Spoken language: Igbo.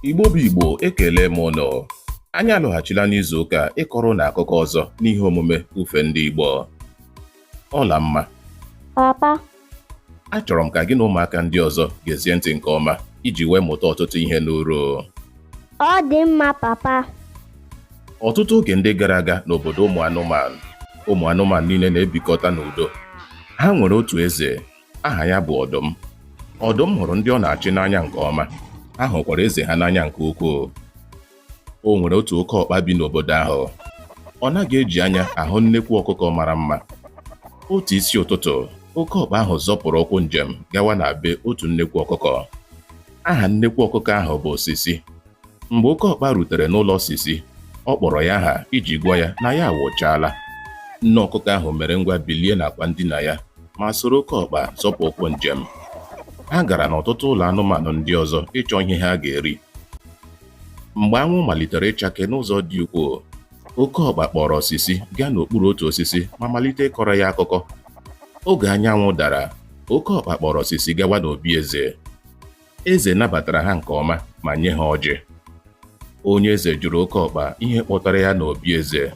Igbo bụ Igbo, ekele m ụnụ. Anyị alọghachila n'izu ụka ịkọrọ ụnụ akụkọ ọzọ n'ihe omume Ufe Ndị Igbo. Ọlamma. Papa. Achọrọ m ka gị na ụmụaka ndị ọzọ gezie ntị nke ọma iji wee mụta ọtụtụ ihe n'uru. Ọ dị mma, papa. Ọtụtụ oge ndị gara aga n'obodo ụmụ anụmanụ, ụmụ anụmanụ niile na-ebikọta n'udo. Ha nwere otu eze, aha ya bụ Ọdụm. Ọdụm hụrụ ndị ọ na-achị n'anya nke ọma. Ha hụkwara eze ha n'anya nke ukwuu. O nwere otu oke ọkpa bi n'obodo ahụ. Ọ naghị eji anya ahụ nnekwu ọkụkọ mara mma. Otu isi ụtụtụ, oke ọkpa ahụ zọpụrụ ụkwụ njem gawa na be otu nnekwu ọkụkọ. Aha nnekwu ọkụkọ ahụ bụ Sisi. Mgbe oke ọkpa rutere n'ụlọ Sisi, ọ kpọrọ ya aha iji gwa ya na ya awụchaala. Nne ọkụkọ ahụ mere ngwa bilie n'akwa ndina ya ma soro oke ọkpa zọpụ ụkwụ njem. Ha gara n'ọtụtụ ụlọ anụmanụ ndị ọzọ ịchọ ihe ha ga-eri. Mgbe anwụ malitere ịchake n'ụzọ dị ukwuu, oke ọkpa kpọrọ Sisi gaa n'okpuru otu osisi ma malite ịkọrọ ya akụkọ. Oge anyanwụ dara, oke ọkpa kpọrọ Sisi gawa n'obi eze. Eze nabatara ha nke ọma ma nye ha ọjị. Onye eze jụrụ oke ọkpa ihe kpọtara ya n'obi eze.